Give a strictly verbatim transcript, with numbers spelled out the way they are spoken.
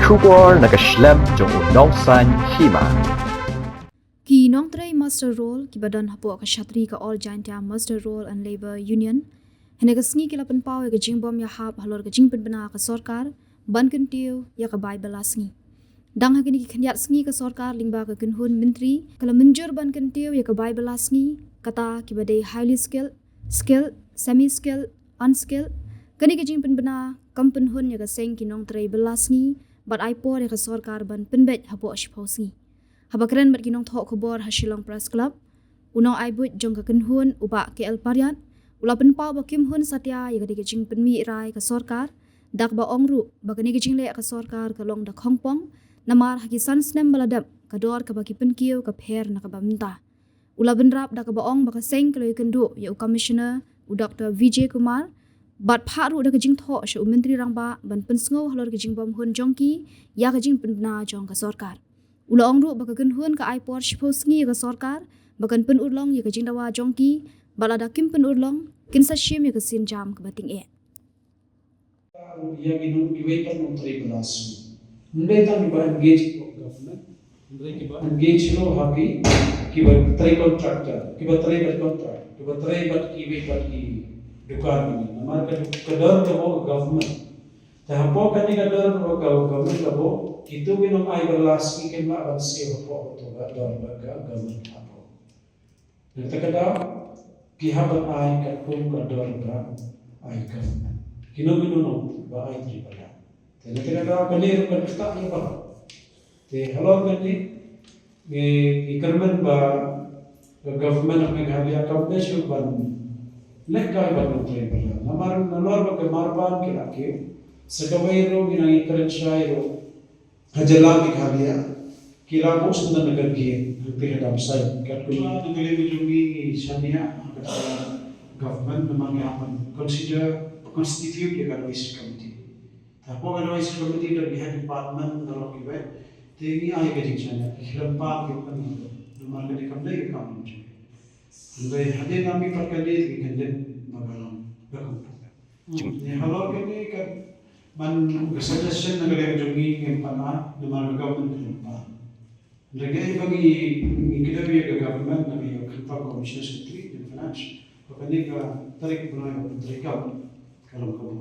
Khubor na ka shlem jong u nongsan hima. Ki nongtrei muster roll kiba don hapoh ka shatri ka All Jaintia Muster Roll and Labour Union hynne ka sngi ki la pynpaw ïa ka jingbym ïahap halor ka jingpynbna ka sorkar ban kyntiew ïa ka bai bylla sngi. Dang ha kine ki khyndiat sngi ka sorkar lyngba ka kynhun myntri ka la mynjur ban kyntiew ïa ka bai bylla sngi, kata kiba dei highly skilled, skilled, semi skilled, unskilled. Kane ka jingpynbna kam pynhun ïa ka seng ki nongtrei bylla sngi bad ai por ïa ka sorkar ban pynbeit hapoh shiphew sngi. Haba kren bad ki nongthoh khubor ha Shillong Press Club, u nongai buit jong ka kynhun u Bah K L Pariat u la pynpaw ba kim hun satia ïa kane ka jingpynmih rai ka sorkar, da kaba ong ruh ba kane ka jingleh ka sorkar ka long da khongpong, namar ha ki san snem ba la dep ka dor kaba ki pynkiew ka pher na kaba mynta. U la bynrap da kaba ong ba ka seng ka la ïakynduh ïa u Commissioner u Doctor Vijay Kumar bad phah ruh da ka jingthoh sha u Myntri Rangbah ban pynsngew halor ka jingbym hun jong ki ïa ka jingpynbna jong ka sorkar. U la ong ruh ba ka kynhun ka ai por shiphew sngi ïa ka sorkar ba kan pynurlong ïa ka jingdawa jong ki, bad lada kim pynurlong kin sa shim ïa ka sienjam kaba tyngeh. Ïa ki nong, kiwei pat nongtrei bylla sngi. Ym dei tang kiba engage with government, hynrei kiba engage ruh ha ki, kiba trei contractor, kiba trei bad contract, kiba trei bad kiwei pat ki dukan kine. Namar ka, ka dor kaba government. Te hapoh kane ka dor kaba government kaba, kito ki nongai bylla sngi kim lah ban siew hapoh kato ka dor kaba government hapoh. Nangta ka daw ki hap ban ai katkum ka dor ba ai government. Kino kino nongba ai trei bylla. Te nangta ka daw kane ruh kan ktah ïa ba. Te halor kane ngi, ngi kyrmen ba ka government of Meghalaya kam dei shuh ban lehkai bad nongtrei bylla. Namar nalor ba ka mar ban ki la kiew. Sa kawei ruh ngi nang ïakren shai ruh ha jylla Meghalaya ki la buh sendon na ka gate hangtei ha Damsait. Katkum na ka liang jong ngi ngi shaniah ha ka government namar ngi hap ban consider constitute ïa ka advisory committee. Te hapoh ka advisory committee don ki head department, don kiwei. Te ngi ai ka jingshaniah, ki khlem pam ki pan namar kane kam dei ka kam jong ngi. Hynrei hadien ngi mih pat kane te ngi kyndit ba ka long ba kumta. Ngi halor kane ka ban ka suggestion na ka liang jong ngi ngim pan ai namar ka government ka lam pan. Hynrei kaei ba ngi, ngi kdew ïa ka government na ka ïa ka kynta Commissioner Secretary jong Finance ba kane ka tarik bnai ba tarik ka, ka long kaba